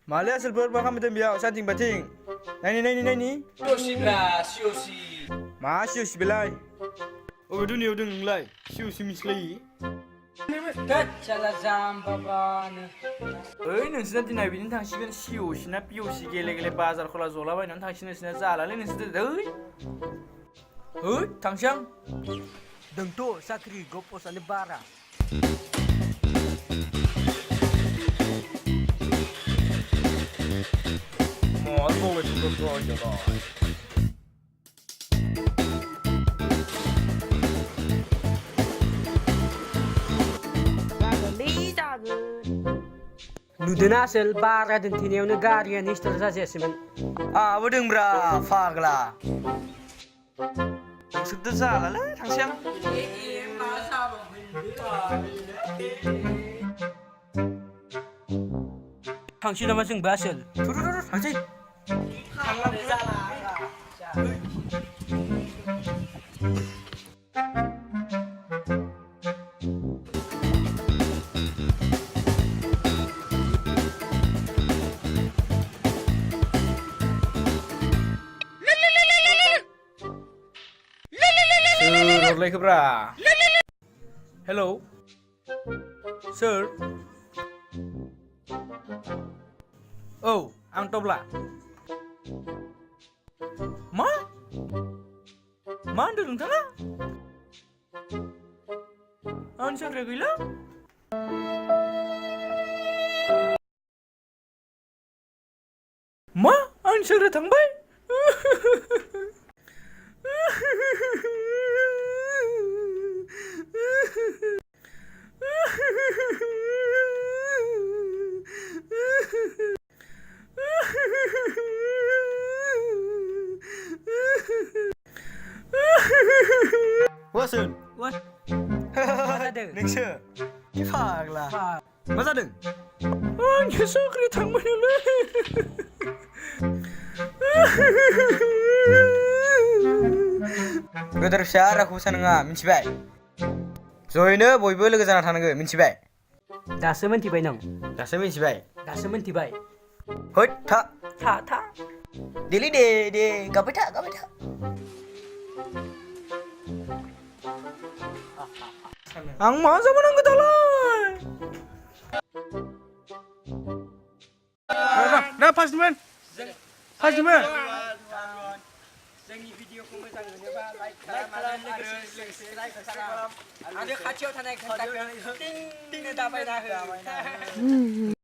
Malah selber bakal betul biar santing bating. Nai. Siosi bla, siosi. Mas siosi belai. Oh dunia udah ngelai. Siosi mislai. Kacala jambabana. Nonton dinai bini tangsikan siosi na piosi gele bazar kalau zola bay nonton tangsikan sini zala le nonton deh. Tangsiang. Dengto sakri gopos ane bara. Mau bawa juga kau jaga. Nudena sel bara dan tineu negara ni seterusnya semen. Bodong bra, fagla. Sudah zala le tangsiang. Tangsi nama sing basel. Turun, tangsi. Lagi bra. Hello. Sir. Oh, ang Tobla. Ma? Anda nwngthang? Ang Sangrema? Ma? Ang Sangrema tangbay? Wasun. What? Masa deng? Nexer. Ifagla. Fag. Masa deng? Ang Sangrema tangbay na le. Gotor syar aku sanenga mincibai. Zoyno boybo logo jana थानांगो मिन्थिबाय Daso mentibai nang. दासो मिन्थिबाय Daso mentibai. होद था Ta. दिली दे गाबाय था आं मा जाबावनांगौ दालाय ना फार्स्टमोन जोंनि भिडिअखौ मोजां मोनोबा लाइक खालाम आरो साबस्क्राइब खालाम आरो खाथियाव थानाय घन्टाखौ टिं टिं दाबायना हो